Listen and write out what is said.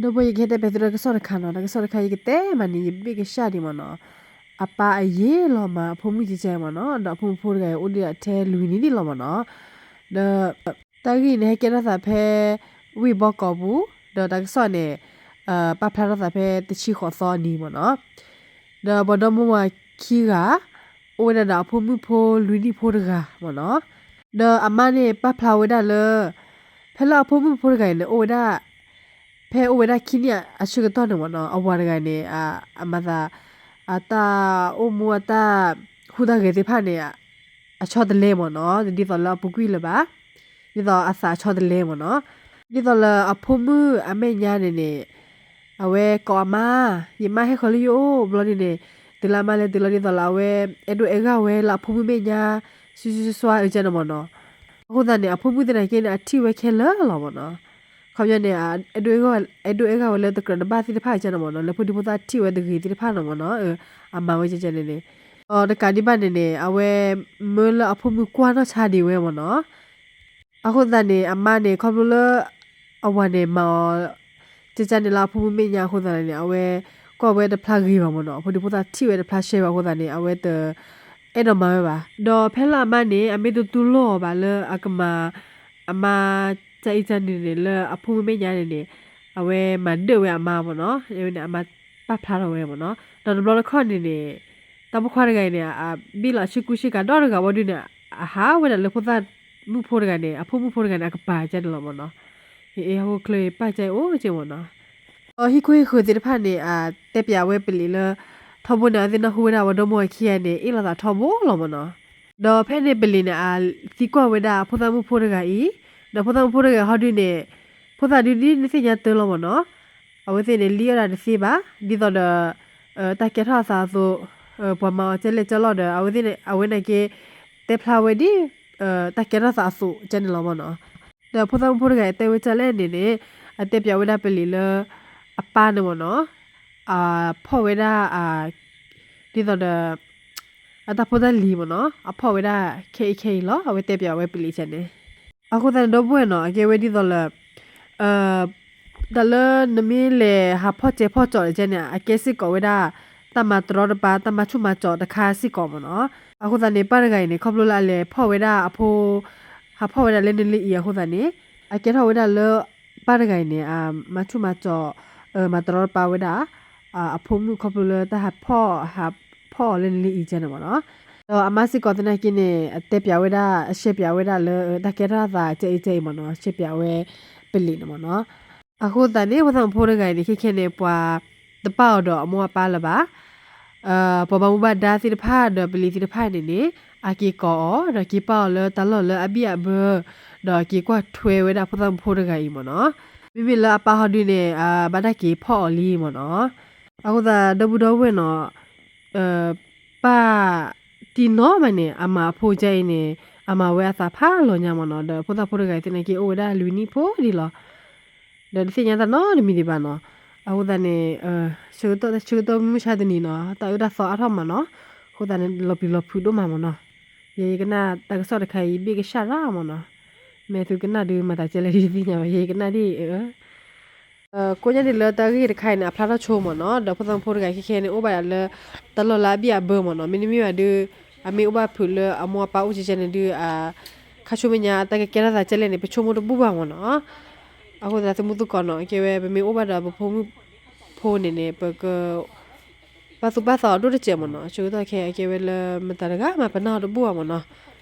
ဒီပုၢ်ဝဲၢ် ယကဟဲတဲပၠးသုတၢ်ကစီၣ်တခါနီၤ, တၢ်ကစီၣ်တခါအံၤယကတဲမးန့ၣ် ယဘ့ၣ်ကစၢ်ဒံးမ့ၢ်နီၤ, အပၢ်အယံာ်လီၤမးအဖိမုၣ်ကဲကဲမ့ၢ်နီၤ, ဒီးအဖိမုၣ်ဖိတဂၤအံၤအိၣ်ဒံးထဲလွံၢ်နံၣ်ဒံးလီၤမ့ၢ်နီၤ, ဒီး တၢ်ဂ့ၢ်န့ၣ် ဟဲကဲထီၣ်သးဖဲ ဝ့ၢ်ဘီကီးပူၤ, ဒီးတၢ်ကစီၣ်န့ၣ် ပာ်ဖျါထီၣ်သးဖဲတဆံဃိးသီနံၤမ့ၢ်နီၤ, ဒီးပှၤဒီမါဝၤခံဂၤ အိၣ်ဝဲဒၣ်ဒီးအဖိမုၣ်ဖိလွံၢ်နံၣ်ဖိတဂၤမ့ၢ်နီၤ, ဒီးအမါန့ၣ်ပာ်ဖျါဝဲဒၣ်လၢ ဖဲလၢအဖိမုၣ်ဖိတဂၤအံၤန့ၣ် အိၣ်ဝဲဒၣ် ဖဲအိၣ်ဝဲဒၣ်ခံနံၣ်အဆၢကတီၢ်န့ၣ်မ့ၢ်နီၤ, အဝၤတဂၤန့ၣ် အမၤသး အတၢ်အိၣ်မူအတၢ်ဟူးတၢ်ဂဲၤသ့ၣ်တဖၣ်န့ၣ် အဆီတလဲမ့ၢ်နီၤ, ဒ်သိးလၢအပူၤကွံာ်လၢၤဘၣ်, ဒ်သိးအသးအဆီတလဲမ့ၢ်နီၤ, ဒ်သိးလၢအဖိမုၣ်အမဲာ်ညါန့ၣ်န့ၣ် အဝဲကိးအမါ, ယမါဟဲဃီၤလၢယအိၣ်ဘျီဒ်န့ၣ်, တုၤလၢအမါလဲၤတုၤလီၤဒ်သိးလၢအဝဲ အဲၣ်ဒိးအဲၣ်ဂၢၢ်ဝဲလၢအဖိမုၣ်မဲာ်ညါ ဆူဆူစွါစွါအကဲန့ၣ်မ့ၢ်နီၤ, အဃိသတးန့ၣ် အဖိမုၣ်သနာ်က့န့ၣ် အထံၣ်ဝဲခဲလၢာ်လီၤမ့ၢ်နီၤ, ခီပညီန့ၣ် အဲၣ်ဒိးအဲၣ်ဂၢၢ်ဝဲလၢတကြၢးတဘၣ်သ့ၣ်တဖၣ်ကဲန့ၣ်မ့ၢ်နီၤ, လၢဖိဒံဖိသၣ်ထံၣ်ဝဲတဂ့ၤသ့ၣ်တဖၣ်န့ၣ်မ့ၢ်နီၤ, အမၤဝဲကဲကဲန့ၣ်န့ၣ်, ဒီးတကးဒံးဘၣ်န့ၣ်န့ၣ် အဝဲမၢလၢအဖိမုၣ်ကွၢ်နီၢ်ဆါဒံးဝဲမ့ၢ်နီၤ, အဃိသတးန့ၣ် အမါန့ၣ် ခီဖျိလၢ အဝၤန့ၣ် မၤအီၤ ကဲကဲန့ၣ်လၢအဖိမုၣ်မဲာ်ညါအဃိသတးန့ၣ် အဝဲကွၢ်ဝဲတဖျါဂ့ၤဘၣ်မ့ၢ်နီၤ, အဖိဒံဖိသၣ်ထံၣ်ဝဲတဖျါရှဲဘၣ်အဃိသတးန့ၣ် အဝဲတအဲၣ်ဒိးမၤဝဲဘၣ်, ဒီးဖဲလၢအမါန့ၣ် အမ့ၢ်တတူၢ်လိာ်အီၤဘၣ်လၢအကမၤ အမါ ကၢအံၤကၢန့ၣ်န့ၣ် လၢအဖိမုၣ်မဲာ်ညါန့ၣ်န့ၣ် အဝဲမၤဒၢၣ်ဝဲအမါမ့ၢ်နီၤ, အဝဲန့ၣ် အမါပာ်ဖျါထီၣ်ဝဲမ့ၢ်နီၤ, ဒီးတဘျီတခီၣ်န့ၣ်န့ၣ် တၢ်ပိာ်ခွါတဂၤအံၤန့ၣ် အဘ့ၣ်လီၤဆ့ကူဆ့ကၤဒီတဂၤဝံၤဒုန့ၣ် အဟးဝဲဒၣ်လၢဖိသၣ်မုၣ်ဖိတဂၤန့ၣ် အဖိမုၣ်ဖိတဂၤန့ၣ် အကပၤကၢန့ၣ်လီၤမ့ၢ်နီၤ, ဟ့ၣ်အဟီၣ်ခိၣ်ချၢပာ်ကၢအိၣ်ကၢမ့ၢ်နီၤ, ဒီးဟံၣ်ခိၣ်ဟံၣ်ဃၢၤသ့ၣ်တဖၣ်န့ၣ် အတဲပၠးဝဲပလံးလၢ ထီဘိန့ၣ် အဝဲသ့ၣ်နၢ်ဟူဝဲဒၣ်ဝဲဒီမါဝၤခံဂၤန့ၣ် အ့ၣ်လိာ်သးထီဘိလီၤမ့ၢ်နီၤ, ဒီးဖဲန့ၣ်ပလံးန့ၣ် အသံကွၢ်ဝဲဒၣ်အဖိသၣ်မုၣ်ဖိတဂၤအံၤ, ဒီးဖိသၣ်မုၣ်ဖိတဂၤဟီဒုန့ၣ် ဖိသၣ်ဒုဒ်နသ့ၣ်ညါတၢ်လီၤမ့ၢ်နီၤ, အဝဲသ့ၣ်န့ၣ် လံၣ်အီၣ်ဒၣ်တသ့ဘၣ်, ဒ်သိးဒီး တၢ်ကဲထီၣ်အသးအသိး ပှၤမၤအီၤကၢလဲၣ်ကၢလီၢ်ဒီး အဝဲသ့ၣ်န့ၣ် အဝဲန့ၣ်က့ တဲဖျါဝဲဒ် တၢ်ကဲထီၣ်သးအသိးကၢန့ၣ်လီၤမ့ၢ်နီၤ, ဒီးဖိသၣ်မုၣ်ဖိတဂၤအံၤတဲဝဲကၢလဲၣ်န့ၣ်န့ၣ် အတဲပၠးဝဲဒၣ်ပလံးလၢ အပၢ်န့ၣ်မ့ၢ်နီၤ အဖီၣ်ဝဲဒၣ် ဒ်သိးဒီး အတၢ်ဖိတၢ်လံၤမ့ၢ်နီၤ အဖီၣ်ဝဲဒၣ်ခဲအံၤခဲအံၤလီၤ. အဝဲတဲပၠးဝဲပလံးကဲန့ၣ်, အဃိသတးန့ၣ် ဒီပုၢ်ဝဲၢ်နီၤ အကဲဝဲဒ်သိးလၢ တၢ်လၢနမ့ၢ်လဲၤဟးဖီၣ်စဲးဖီၣ်ကၠီးန့ၣ်ကဲန့ၣ် အကဲစ့ၢ်ကီးဝဲဒၣ် တၢ်မၤတရီတပါ တၢ်မၤဆူၣ်မၤကၠီးတခါစ့ၢ်ကီးမ့ၢ်နီၤ. အဃိသတးန့ၣ် ပၢ်တဂၤအံၤန့ၣ် ခီဖျိလၢအလဲၤဖီၣ်ဝဲဒၣ်အဖိ ဟးဖီၣ်ဝဲဒၣ်လၢနလၢအံၤအဃိသတးန့ၣ် အကဲထီၣ်ဝဲဒၣ်လၢ ပၢ်တဂၤအံၤန့ၣ် မၤဆူၣ်မၤကၠီး မၤတရီတပါဝဲဒၣ် အဖိမုၣ်ခီဖျိလၢတၢ်ဟးဖီၣ် ဟးဖီၣ်အီၤလၢနလၢအံၤကဲန့ၣ်မ့ၢ်နီၤ. ဒီးအမါစ့ၢ်ကီးသနာ်က့န့ၣ် အတဲပၠးဝဲဒၣ် အရှဲပၠးဝဲဒၣ်လၢ တၢ်ကဲထီၣ်သးကဲအံၤကဲအံၤမ့ၢ်နီၤ ရှဲပၠးဝဲပလံးန့ၣ်မ့ၢ်နီၤ. အဃိသတးန့ၣ် ဖိသၣ်မုၣ်ဖိတဂၤအံၤန့ၣ် ခဲခဲန့ၣ် ပှၤတပာ်အီၤဒီးအမိၢ်အပၢ်လၢၤဘၣ် ပှၤဘၣ်မူဘၣ်ဒါသ့ၣ်တဖၣ်ဒီးပလံးသ့ၣ်တဖၣ်န့ၣ်န့ၣ် အက့ၤကိးအီၤ ဒီးက့ၤပာ်အီၤလၢတၢ်လီၢ်လၢအဘံၣ်အဘၢ ဒီးက့ၤကွၢ်ထွဲဝဲဒၣ်ဖိသၣ်မုၣ်ဖိတဂၤအံၤမ့ၢ်နီၤ. မ့မ့ၢ်လၢအပၢ်ဟီဒုန့ၣ် ဘၣ်တၢ်က့ၤဖီၣ်အီၤလံမ့ၢ်နီၤ. အဃိသတးဒီပုၢ်ဒီဝဲၢ်နီၤ ပၢ်တံၢ်နီၢ်မးန့ၣ် အမၤအဖိကဲအံၤန့ၣ် အမၤဝဲအသးဖးလီၤညါမ့ၢ်နီၤ. ဒီးဖိသၣ်ဖိတဂၤအံၤသနာ်က့အိၣ်ဝဲဒၣ်လွံၢ်နံၣ်ဖိဒံးလီၤ. ဒီးတသ့ၣ်ညါတၢ်နီတမံၤဒံးဘၣ်နီၤ. အဃိသတးန့ၣ် ဆၢကတီၢ်ဆၢကတီၢ်မုၢ်မုၢ်ဆါတနံၤနီၤ တၢ်အၢတၢ်သီအါထီၣ်မးနီၤ. အဃိသတးန့ၣ် လီၤပျံၤလီၤဖုးဒိၣ်မးမ့ၢ်နီၤ. ယဲယကနၣ်တၢ်ကစီၣ်တခါအံၤ ယဘ့ၣ်ကစၢ်ရၣ်မ့ၢ်နီၤ. မ့ၢ်သုကနၣ်ဒုးမၤတၢ်ကဲလဲၣ်ဒ်ယသ့ၣ်ညါဘၣ် ယဲယကနၣ်ဒ်အံၤ ကိးညါဒ်လၢတၢ်ဂ့ၢ်တခါအံၤန့ၣ် အဖျါထီၣ်ဆိမ့ၢ်နီၤ ဒီးဖိသၣ်ဖိတဂၤခဲခဲန့ၣ် အိၣ်ဘၣ်ဒၣ်လၢ တၢ်လီၢ်လၢအဘံၣ်အဘၢမ့ၢ်နီၤ မ့တမ့ၢ်ဘၣ်ဒုး အမ့ၢ်အိၣ်ဘၣ်ဖုးလၢအမိၢ်အပၢ်အိၣ်ကဲကဲန့ၣ်ဒုး ခါဆူမဲာ်ညါ တၢ်ကကဲထီၣ်သးကဲလဲၣ်န့ၣ် ပဆိကမိၣ်တဘူၣ်ဘၣ်မ့ၢ်နီၤ အဃိသတးသုမုၢ်သကိးနီၤ ကဲဝဲ ပမ့ၢ်အိၣ်ဘၣ်ဒီးပဖိမုၣ်ဖိန့ၣ်န့ၣ် ပက ပာ်သူၣ်ပာ်သးအီၤဒိၣ်တစဲးမ့ၢ်နီၤ ဆၢကတီၢ်ခဲအကဲဝဲလၢမတၤတဂၤမးပနၢ်အီၤတဘူၣ်ဘၣ်မ့ၢ်နီၤ